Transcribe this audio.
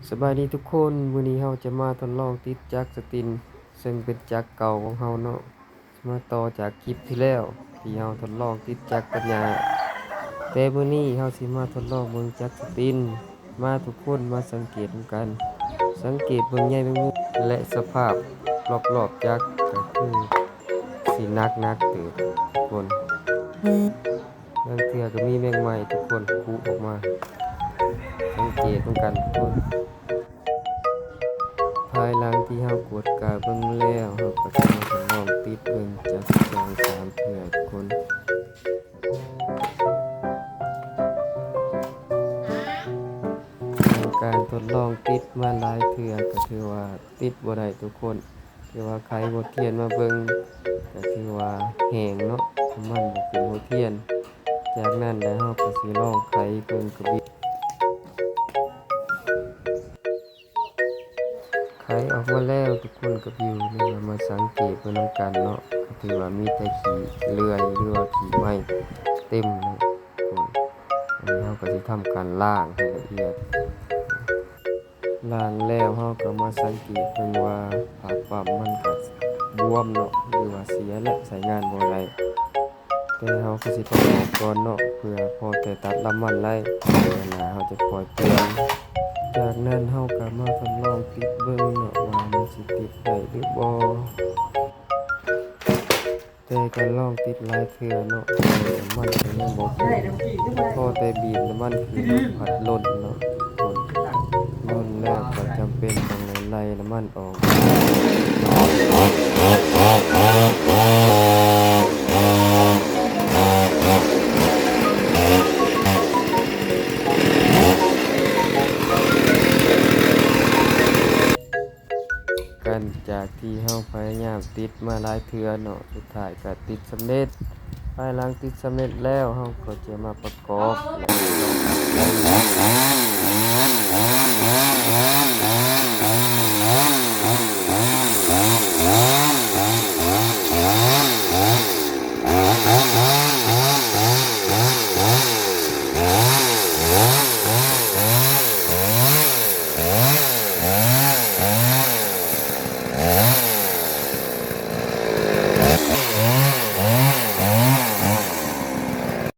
ສະບາຍດີທຸກຄົນ, ມື້ນີ້ເຮົາຈະມາທົດລອງຕິດຈັກສະຕິນ ເຊິ່ງເປັນຈັກເກົ່າຂອງເຮົາເນາະ, ມາຕໍ່ຈາກຄລິບທີ່ແລ້ວທີ່ເຮົາທົດລອງຕິດຈັກຕັດຫຍ້າ. ແຕ່ມື້ນີ້ເຮົາຊິມາທົດລອງເບິ່ງຈັກສະຕິນ. ມາທຸກຄົນມາສັງເກດນຳກັນ, ສັງເກດເບິ່ງໃຍແມງມຸມ ແລະ ສະພາບລອບໆຈັກ ກໍຄືຊິໜັກໆເຕີບທຸກຄົນ. ບາງເທື່ອກໍມີແມງໄມ້ທຸກຄົນ ຜຸອອກມາ. ສັງເກດນຳກັນທຸກຄົນ. ພາຍຫຼັງທີ່ເຮົາກວດກາເບິ່ງແລ້ວ, ເຮົາກໍຈະມາທົດລອງຕິດເບິ່ງຈັກສອງສາມເທື່ອທຸກຄົນ. ການທົດລອງຕິດມາຫຼາຍເທື່ອກໍຖືວ່າຕິດບໍ່ໄດ້ທຸກຄົນ. ຖືວ່າໄຂຫົວທຽນມາເບິ່ງ ກໍຖືວ່າແຫ້ງເນາະ, ນ້ຳມັນບໍ່ຂຶ້ນຫົວທຽນ. ຈາກນັ້ນແລ້ວເຮົາກໍຊິລອງໄຂເບິ່ງກະບິວ. ໄຂອອກມາແລ້ວທຸກຄົນ, ກະບິວນີ້ ເຮົາມາສັງເກດເບິ່ງນຳກັນເນາະ, ກໍຖືວ່າມີແຕ່ຂີ້ເລື່ອຍ ຫຼືວ່າຂີ້ໄມ້ເຕັມເລີຍທຸກຄົນ. ອັນນີ້ເຮົາກໍຊິທຳການລ້າງໃຫ້ລະອຽດ. ລ້າງແລ້ວເຮົາກໍມາສັງເກດເບິ່ງວ່າຜ້າປ້ຳມັນກໍບວມເນາະ ຫຼືວ່າເສຍແລ້ວ ໃຊ້ງານບໍ່ໄດ້. ແຕ່ເຮົາກໍຊິຕ້ອງອອກກ່ອນເນາະ ເພື່ອພໍແຕ່ຕັດລຳມັນໄດ້, ເວລາເຮົາຈະປ່ອຍປ່ຽນ. ຈາກນັ້ນເຮົາກໍມາທົດລອງຕິດເບິ່ງເນາະ ວ່າມັນຊິຕິດໄດ້ຫຼືບໍ່. ແຕ່ກໍລອງຕິດຫຼາຍເທື່ອເນາະ, ແຕ່ນ້ຳມັນກໍຍັງບໍ່ຂຶ້ນ, ພໍແຕ່ບີບນ້ຳມັນຂຶ້ນ ມັນພັດຫຼົ່ນເນາະ, ຫຼົ່ນແລ້ວກໍຈຳເປັນຕ້ອງໄດ້ໄລ່ນ້ຳມັນອອກ. ຫຼັງຈາກທີ່ເຮົາພະຍາຍາມຕິດມາຫຼາຍເທື່ອເນາະ, ສຸດທ້າຍກໍຕິດສຳເລັດ. ພາຍຫຼັງຕິດສຳເລັດແລ້ວ, ເຮົາກໍຈະມາປະກອບ ແລະ ລອງ